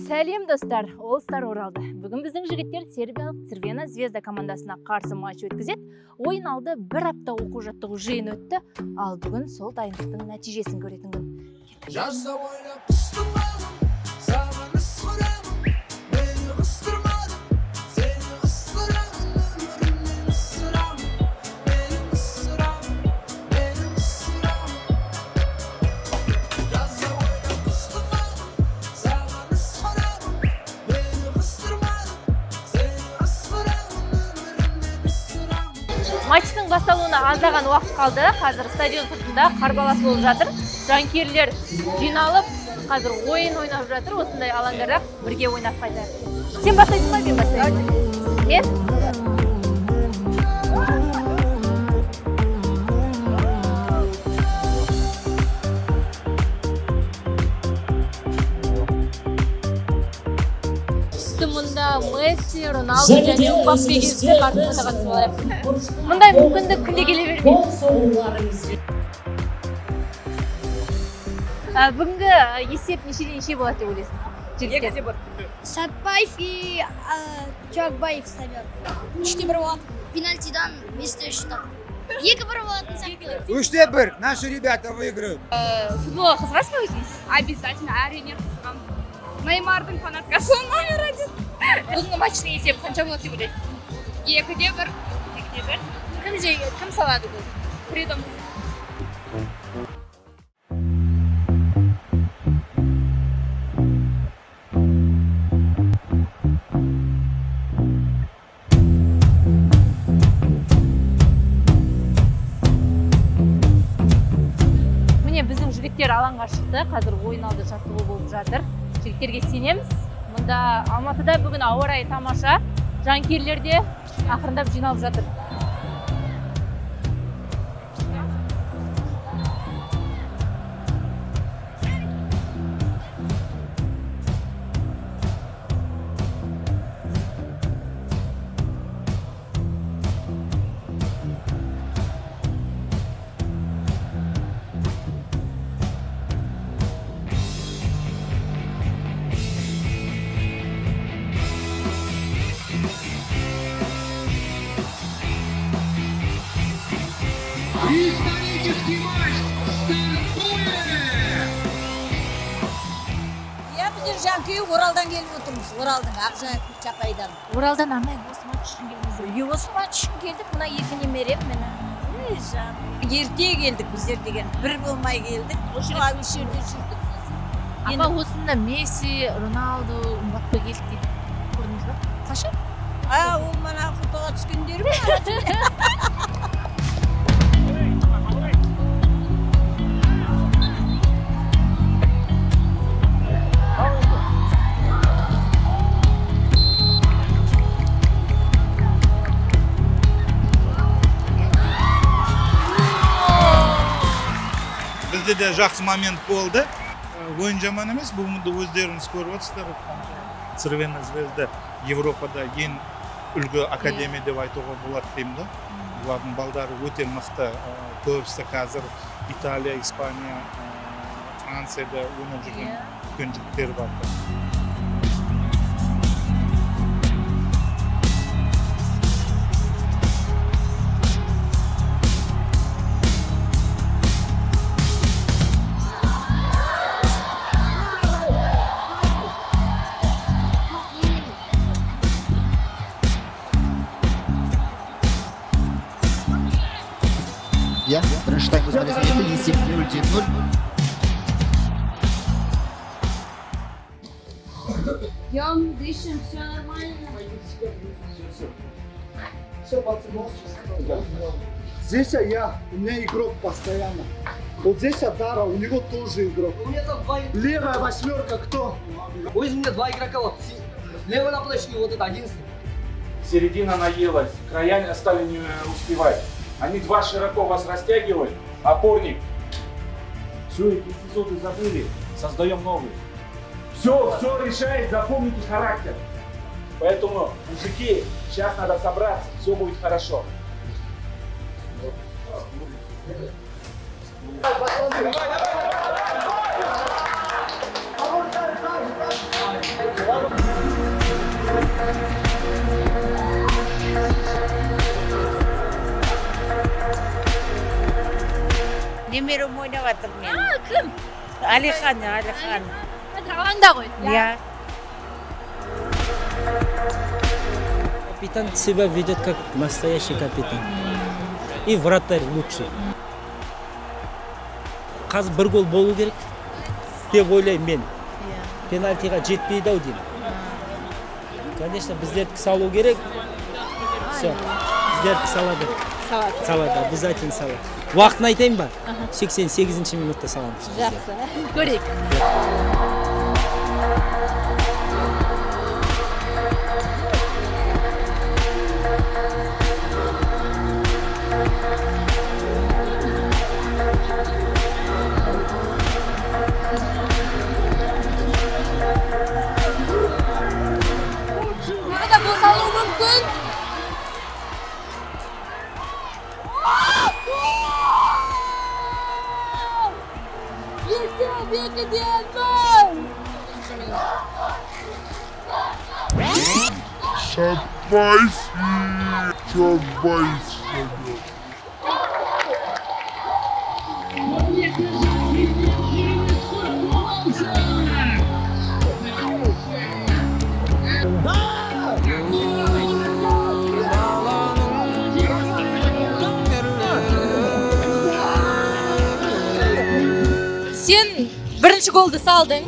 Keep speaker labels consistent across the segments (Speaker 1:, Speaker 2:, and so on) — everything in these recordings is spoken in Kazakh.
Speaker 1: Сәлем, достар! All Star оралды. Бүгін біздің жігіттер сербиялық Црвена Звезда командасына қарсы матч өткізеді. Ойын алды бір апта оқу жаттығу жиын өтті. Ал бүгін сол дайындықтың нәтижесін көретін күн.
Speaker 2: Жазда ойлап құстым, саған ысқырамын, мені қыстырмадың, сені ысырамын, өмірімнен ысырамын, мені ысырамын, мені ысырамын. Жазда ойлап құстым, саған ысқырамын, мені қыстырмадың, сені ысырамын, өмірімнен ысырамын.
Speaker 1: Матчтың басталуына аздаған уақыт қалды. Қазір стадион сыртында қарбалас болып жатыр. Жанкүйерлер жиналып, қазір ойын ойнап жатыр. Осындай алаңдарда бірге ойнап қайтайық. Сен бастайсың ба, мен бастайын ба? Мен? Тіпті мұнда Месси, Роналду
Speaker 3: Және
Speaker 1: және
Speaker 3: де
Speaker 1: Мбаппеге
Speaker 3: өзіңізде
Speaker 1: қарсы фотоға түсіп алайық. Мұндай мүмкіндік күнде келе бермейді.
Speaker 3: Қол соғуларыңыз.
Speaker 1: Бүгінгі есеп нешеден неше болады деп ойлайсың, жігіттер?
Speaker 4: Сатпаев и Чакбаев собьет. 3-1 болады. Пенальтидан 5-3 ұтады. 2-1 болатын сияқты.
Speaker 5: 3-1, наши ребята выиграют.
Speaker 1: Футболға қызығасыз ба өзіңіз?
Speaker 6: Обязательно, әрине, қызығамын. Неймардың фанаткасы номер один.
Speaker 1: Бүгінгі матчтың есебі қанша болады деп ойлайсыз?
Speaker 6: 2-1.
Speaker 1: 2-1. Кім жеңеді, кім салады гол?
Speaker 6: Фридом.
Speaker 1: Міне, біздің жігіттер алаңға шықты. Қазір ойын алды жаттығу болып жатыр. Жігіттерге сенеміз. Мұнда, Алматыда, бүгін ауа райы тамаша. Жанкүйерлер де ақырындап жиналып жатыр.
Speaker 2: Исторический матч стартует!
Speaker 7: Иә, біздер жанкүйер, Оралдан келіп отырмыз, Оралдың Ақжайық Чапайдан.
Speaker 1: Оралдан арнайы осы матч үшін келдіңіздер?
Speaker 7: Үйге осы матч үшін келдік. Мына екі немерем, міне. Ей, жаным, ерте келдік біздер деген, бір болмай келдік, осы жерде жүрдік сосын.
Speaker 1: Апа, осында Месси, Роналду, Мбаппе келді дейді, көрдіңіз ба? Қашан?
Speaker 7: А, ол мына фотоға түскендер ме?
Speaker 8: Бізде де жақсы момент болды. Ойын жаман емес, бүгінгі өздеріңіз көріп отырсыздар. Црвена Звезда Европада ең үлгі академия деп айтуға болады деймін да. Бұлардың балдары өте мықты. Көбісі қазір Италия, Испания, Францияда ойнап жүрген үлкен жігіттер бар.
Speaker 9: Иә, бірінші тайм өз мәресіне жетті, есеп 0-0.
Speaker 4: Пьем, дышим, все нормально.
Speaker 10: Здесь я, у меня игрок постоянно. Вот здесь Дара, у него тоже игрок.
Speaker 11: У меня там два.
Speaker 10: Левая восьмерка кто?
Speaker 11: Ой, у меня два игрока вот. Левый нападающий, вот это 11-й.
Speaker 12: Середина наелась, края стали не успевать. Они два широко вас растягивают, опорник. Все, эти эпизоды забыли, создаем новые. Все, все решает, запомните, характер. Поэтому, мужики, сейчас надо собраться, все будет хорошо.
Speaker 7: Немерем ойнап жатыр менің.
Speaker 1: А, кім?
Speaker 7: Алихан, Алихан.
Speaker 1: Қазір алаңда ғой.
Speaker 7: Иә.
Speaker 3: Капитан себя ведет как настоящий капитан. И вратарь лучший. Қазір бір гол болу керек деп ойлаймын мен. Пенальтиға жетпейді ау деймін. Конечно, біздердікі салу керек. Все, біздердікі салады.
Speaker 1: Салады.
Speaker 3: Салады, обязательно салады. Уақытын айтайын ба? 88 минутта саламыз біздер.
Speaker 1: Жақсы. Көрейік. Тағы да гол салуы мүмкін. Есеп 2-1.
Speaker 2: Сатпаев и Чокбаев забьет.
Speaker 1: Сен бірінші голды салдың.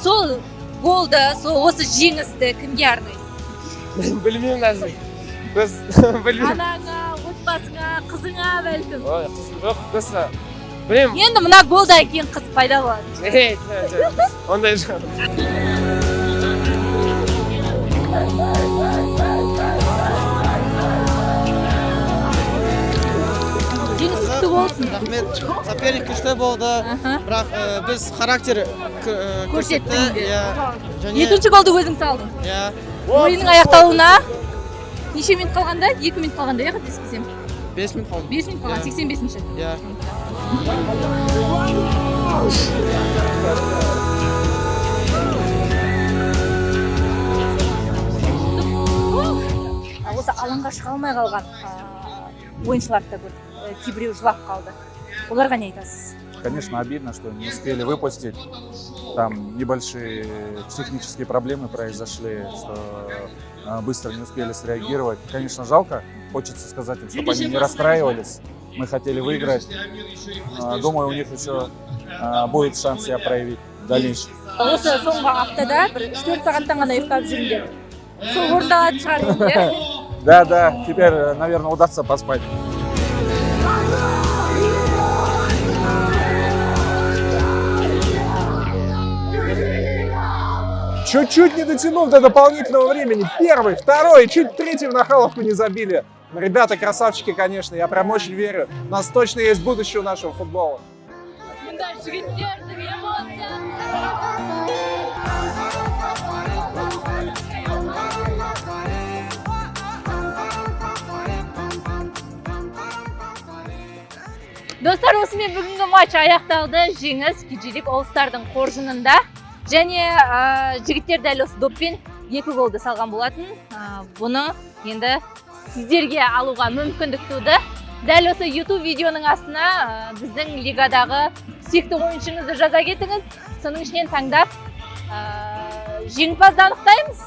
Speaker 1: Сол голды, сол осы жеңісті кімге арнайсың?
Speaker 11: Білмеймін даже. Біз білмеймін.
Speaker 1: Анаңа, отбасыңа, қызыңа бәлкім.
Speaker 11: Ой, қызым жоқ, просто білемін.
Speaker 1: Енді мына голдан кейін қыз пайда болады.
Speaker 11: Ей, жоқ, ондай жоқ.
Speaker 1: Жеңіс құтты болсын.
Speaker 13: Рахмет. Соперник күшті болды, бірақ біз характер көрсетті.
Speaker 1: Көрсеттің.
Speaker 13: Иә. Және
Speaker 1: Екінші голды өзің салдың.
Speaker 13: Иә.
Speaker 1: Ойынның аяқталуына неше минут қалғанда? 2 минут қалғанда, иә, қателеспесем.
Speaker 13: 5 минут қалды.
Speaker 1: 5 минут қалған,
Speaker 13: Иә.
Speaker 1: 85-ші.
Speaker 13: Иә.
Speaker 1: Осы алаңға шыға алмай қалған ойыншыларды да көрдік. Кейбіреуі жылап қалды. Оларға не айтасыз?
Speaker 12: Конечно, обидно, что не успели выпустить. Там небольшие технические проблемы произошли, что быстро не успели среагировать. Конечно, жалко. Хочется сказать им, чтобы они не расстраивались. Мы хотели выиграть. Думаю, у них еще будет шанс себя проявить в дальнейшем.
Speaker 1: Осы соңғы аптада бір 3-4 сағаттан ғана ұйықтап жүрмін. Сол орындалатын шығар енді, иә?
Speaker 12: Да, теперь, наверное, удастся поспать.
Speaker 14: Чуть-чуть не дотянув до дополнительного времени. Первый, второй, чуть третий в нахаловку не забили. Ребята красавчики, конечно, я прям очень верю. У нас точно есть будущее у нашего футбола.
Speaker 1: Мында жігіттердің эмоциясы. Достар, осымен бүгінгі матч аяқталды. Жеңіс KG League All Star'дың қоржынында. Және жігіттер дәл осы доппен 2 голды салған болатын. Бұны енді сіздерге алуға мүмкіндік туды. Дәл осы YouTube видеоның астына біздің лигадағы сүйікті ойыншыңызды жаза кетіңіз. Соның ішінен таңдап, жеңімпазды анықтаймыз.